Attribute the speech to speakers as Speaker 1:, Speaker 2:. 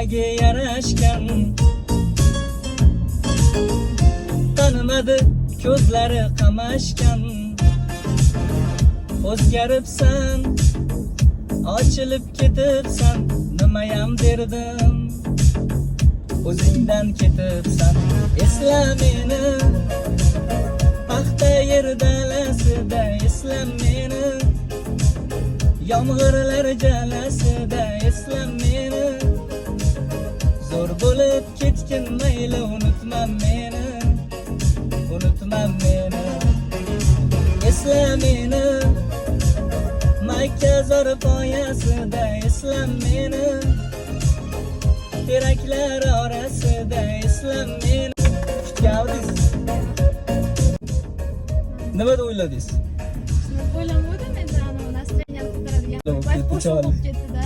Speaker 1: Bilagi yarashgan. Tanimadi, ko'zlari qamashgan. O'zgaribsan, ochilib ketibsan. Nimayam derdim, o'zingdan ketibsan. Esla meni, paxta yer dalasida. Esla meni, yomg'irlar jalasida. Esla meni, zo'r bo'lib ketgin, mayli. Unutma meni, unutma meni. Esla meni, makazor poyasida. Esla meni, teraklar orasida. Esla meni. Kutgandingiz, nima deb o'yladingiz?
Speaker 2: O'ylanmadim endi, anavi настроение ni ko'taradigan.
Speaker 1: Bo'lib
Speaker 2: Voy,
Speaker 1: ketdi,
Speaker 2: qo'shiq
Speaker 1: chol.
Speaker 2: bo'lib ketdi-da.